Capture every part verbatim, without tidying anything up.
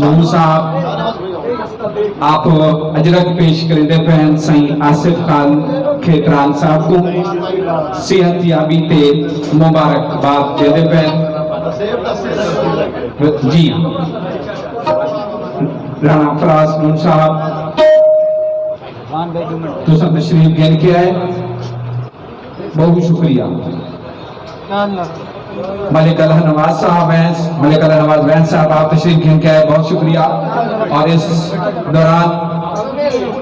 نور صاحب آپ اجرک پیش کریندے پئے ہن سائیں آصف خان کھیتران صاحب کوں صحت یابی تے مبارکباد ݙیندے پئے ہن۔ جی رانا فراز نور صاحب تساں تشریف گھن کے آئے، بہت شکریہ۔ ملک اللہ نواز صاحب ہیں، ملک اللہ نواز وین صاحب آپ تشریف گھن کے آئے، بہت شکریہ۔ اور اس دوران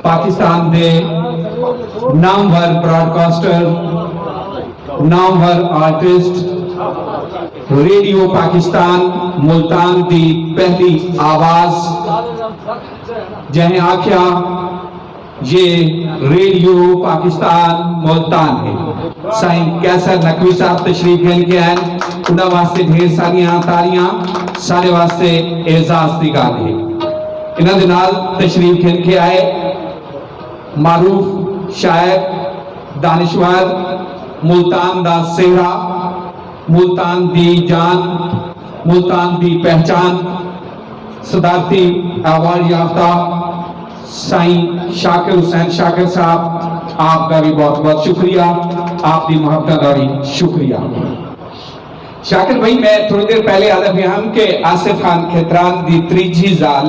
پاکستان دے نامور براڈ کاسٹر، نامور آرٹسٹ، ریڈیو پاکستان ملتان دی پہلی آواز جہیں آکھیا یہ ریڈیو پاکستان ملتان ہے۔ سائیں قیصر نقوی صاحب تشریف گھن کے آئے، انہاں واسطے ڈھیر ساریاں تالیاں، سارے واسطے اعزاز دی گال ہے۔ انہاں دے نال تشریف گھن کے آئے معروف شاعر، دانشور، ملتان دا سہرا، ملتان دی جان، ملتان دی پہچان، صدارتی ایوارڈ یافتہ سائیں شاکر حسین شاکر صاحب، آپ دا بھی بہت بہت شکریہ، آپ دی محبتاں دا بھی شکریہ۔ شاکر بھائی، میں تھوڑی دیر پہلے آدھا پیا ہم کہ آصف خان کھتران دی تریجھی زال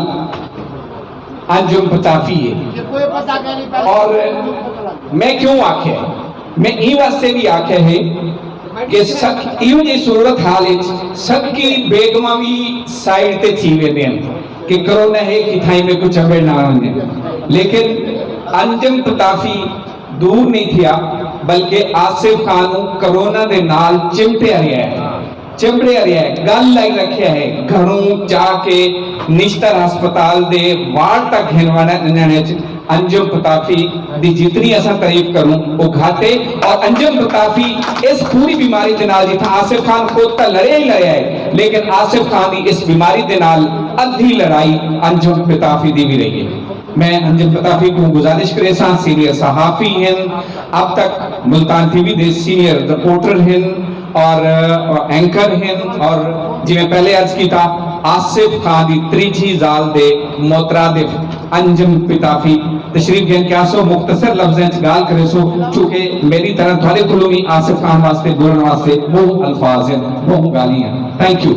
انجم پتافی ہے۔ اور میں کیوں آکھیا ہے؟ میں ایں واسطے بھی آکھیا ہے کہ سک ایہو جی صورت حال وچ سکی بیگماں بھی سائیڈ تے تھی ویندے ہیں کہ کرونا ہے، کتھائیں میں کچھ چمبڑ نہ ونجے، لیکن انجم پتافی دور نہیں تھیا، بلکہ آصف خان نوں کرونا دے نال چمٹیا رہیا ہے، چمٹیا رہیا ہے، گل لائی رکھیا ہے، گھروں چا کے نشتر ہسپتال دے وارڈ تک گھن ونجݨ وچ انجم پتافی دی جتنی اساں تعریف کروں او گھٹ ہے۔ اور انجم پتافی اس پوری بیماری دے نال، جتھاں آصف خان خود تاں لڑیا ہی لڑیا ہے، لیکن آصف خان دی اس بیماری دے نال ادھی لڑائی انجم پتافی دی بھی رہی ہے۔ میں انجم پتافی کوں گزارش کریساں، سینئر صحافی ہن، اب تک ملتان ٹی وی دے سینئر رپورٹر ہن اور اینکر ہن، اور جویں پہلے عرض کیتا، آصف خان دی تریجھی زال دے مترادف انجم پتافی تشریف گھن کے آسو، مختصر لفظیں وچ گال کریسو، چونکہ میری طرح تھوڑے کولوں بھی آصف خان واسطے بولن واسطے بہت الفاظ ہیں، بہت گالیاں۔ تھینک یو۔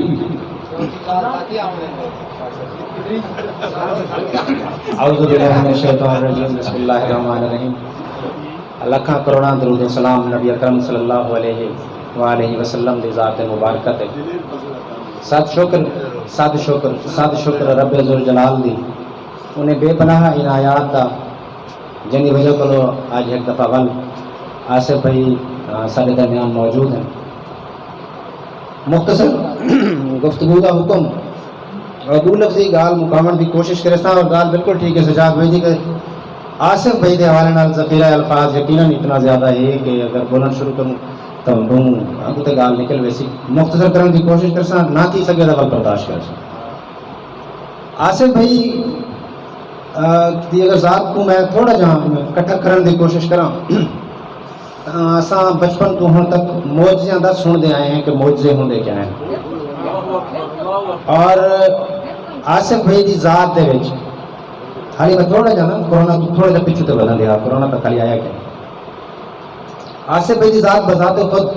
اعوذ باللہ من الشیطان الرجیم، بسم اللہ الرحمن الرحیم۔ لکھاں کروڑاں درود و سلام نبی اکرم صلی اللہ علیہ وآلہ وسلم دی ذات مبارکہ تے۔ صد شکر، صد شکر، صد شکر رب ذوالجلال دی، انہیں بے پناہ عنایات دا، جن دی وجہ کولو اج ہک دفعہ ول آصف بھائی، آ، ساڈے درمیان موجود ہیں۔ مختصر گفتگو دا حکم اور ݙو لفظی ڳالھ مکاوݨ دی کوشش کریساں، اور ڳالھ بالکل ٹھیک ہے سجاد بھائی دی کہ آصف بھائی دے حوالے نال ذخیرہ الفاظ یقیناً اتنا زیادہ ہے کہ اگر بولݨ شروع کروں تاں ٻہوں اڳوں تے ڳالھ نکل ویسی۔ مختصر کرݨ دی کوشش کرساں، نہ تھی سڳے تاں ول برداشت کرساں۔ آصف بھائی، آ، دی اگر ذات کوں میں تھوڑا جہاں کٹھا کرݨ دی کوشش کراں، تاں اساں بچپن توں ہݨ تک معجزیاں دا سݨدے آئے ہیں کہ معجزے ہوندے کیا ہیں۔ اور آصف بھائی دی ذات دے وچ، حالی میں تھوڑا جہاں نا کرونا توں تھوڑا جہاں پچھوں تے ودھݨ ݙیہا، کرونا تک حالی آیا کیا۔ آصف بھائی دی ذات بذات خود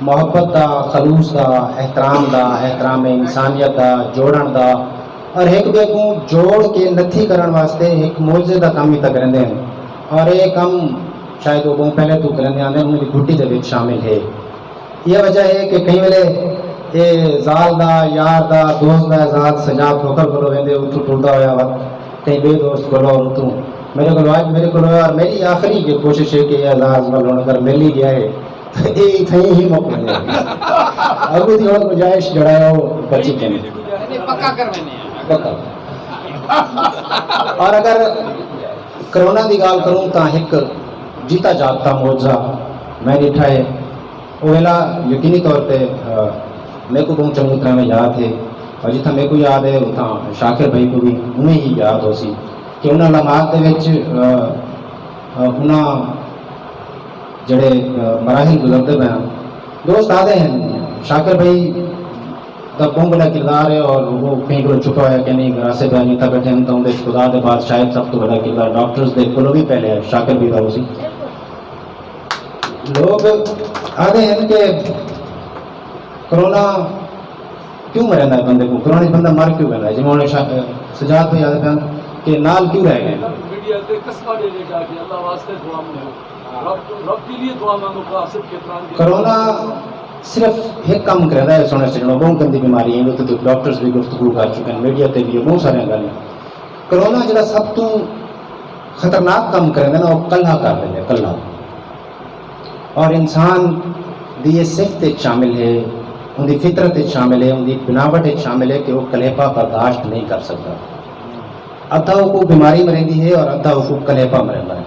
محبت دا، خلوص دا، احترام دا، احترام انسانیت دا، جوڑݨ دا، اور ہک ٻئے کوں جوڑ کے نتھی کرݨ واسطے ہک معجزے دا کم ہی تاں کریندے ہن۔ اور اے کم شاید او ٻہوں پہلے توں کریندے آندے ہن، انہاں دی گھٹی دے وچ شامل ہے۔ ایہا وجہ ہے کہ کئی ویلے اے ذال دا، یار دا، دوست دا اعزاز سجاد کھوکھر کولو ویندے، اتھوں ٹردا ہویا وت کہیں ٻئے دوست کولو، اور اتھوں میرے کولو آئے، میرے کولو آئے، اور میری آخری یہ کوشش ہے کہ اے اعزاز ول ہݨ اگر مل ہی ڳیا ہے، اے اتھائیں ہی مک ونڄے۔ اڳوں دی ہݨ گنجائش جیڑھا ہے، او بچی کائنی۔ پکا کر ویندے ہیں۔ پکا۔ اور اگر کرونا دی ڳالھ کروں تاں ہک جیتا جاگتا معجزہ میں ݙٹھا ہے۔ او ویلا یقینی طور تے، آ، میکوں ٻہوں چنڳی طرح میں یاد ہے۔ اور جتھاں میکوں یاد ہے، اتھاں شاکر بھائی کوں وی اونویں ہی یاد ہوسی کہ انہاں لمحات دے وچ، آ، آ، انہاں جیڑھے، آ، مراحل گزردے پئے ہن۔ دوست آہدے ہن، شاکر بھائی، دا بہوں وݙا کردار ہے اور وہ کہیں کولوں چھپا ہویا کینی۔ اگر آصف بھائی اتھاں ٻیٹھے ہن تاں اوندے اچ خدا دے بعد شاید سب توں وݙا کردار ڈاکٹرز دے کولوں وی پہلے شاکر بھائی دا ہوسی۔ لوگ آہدے ہن کہ کرونا کیوں مریندا ہے بندے کوں، کرونا اچ بندہ مر کیوں ویندا ہے؟ جیویں ہݨ شا-، سجاد بھائی آہدے پئے ہن کہ نال کیوں رہ ڳئے؟ میڈیا تے قسماں ݙے ݙے کے آکھے، اللہ واسطے دعا منگو۔ رب، رب کے لیے دعا مانگو کہ آصف کے پران کے کرونا صرف ہک کم کریندا ہے، سݨݨ سڄݨو، ٻہوں گندی بیماری ہے، اتھے تک ڈاکٹرز وی گفتگو کر چکے ہیں، میڈیا تے وی ٻہوں ساریاں ڳالھیں۔ کرونا جیڑھا سب توں خطرناک کم کریندا نا، او کلہا کر ݙیندا، کلہا۔ اور انسان دی یہ صفت اچ شامل ہے، اوندی فطرت اچ شامل ہے، اوندی بناوٹ اچ شامل ہے کہ او کلہیپا برداشت نہیں کر سڳدا۔ ادھا اوکوں بیماری مریندی ہے اور ادھا اوکوں کلہیپا مریندا ہے۔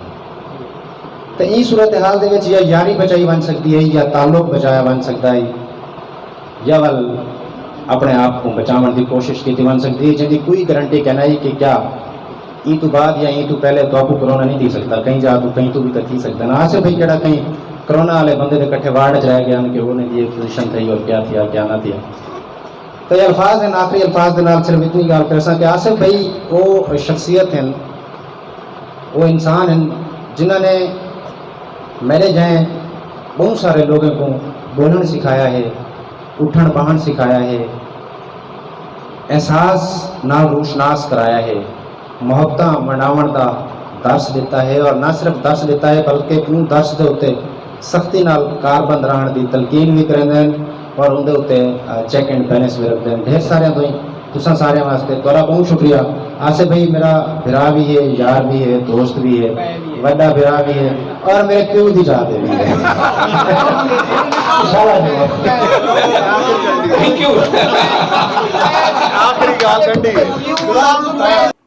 تے ایں صورتحال دے وچ یا یاری بچائی ونڄ سڳدی ہے یا تعلق بچایا ونڄ سڳدا ہے، یا ول اپݨے آپ کوں بچاوݨ دی کوشش کیتی ونڄ سڳدی ہے، جیندی کوئی گارنٹی کائنی کہ کیا ایں توں بعد یا ایں توں پہلے تہاکوں کرونا نہیں تھی سڳدا، کہیں جا توں کہیں توں وی تاں تھی سڳدا نا۔ آصف بھائی کیڑھا کہیں کرونا والے بندے دے کٹھے وارڈ اچ رہ ڳئے ہن کہ انہیں دی پوزیشن تھئی اور کیا تھیا، کیا نہ تھیا۔ تے الفاظ ہن، آخری الفاظ دے نال صرف اتنی ڳالھ کریساں کہ آصف بھائی او شخصیت ہن، او انسان ہن جنہاں نے میݙے جہیں ٻہوں سارے لوگوں کوں ٻولݨ سکھایا ہے، اٹھݨ ٻہݨ سکھایا ہے، احساس نال روشناس کرایا ہے، محبتاں ونڈاوݨ دا درس ݙتا ہے، اور نہ صرف درس ݙتا ہے بلکہ اوں درس دے اتے سختی نال کاربند رہݨ دی تلقین وی کریندے ہن اور اوندے اتے، آ، چیک اینڈ بیلنس وی رکھدے ہن۔ ڈھیر ساریاں توں ہی تساں ساریاں واسطے تہاݙا ٻہوں شکریہ۔ آصف بھائی میرا بھرا وی ہے، یار وی ہے، دوست وی ہے، وݙا بھرا وی ہے اور میرے پیو دی ذات ہے وی ہے۔ شاباش۔ تھینک یو۔ آخری ڳالھ ٹھنڈی۔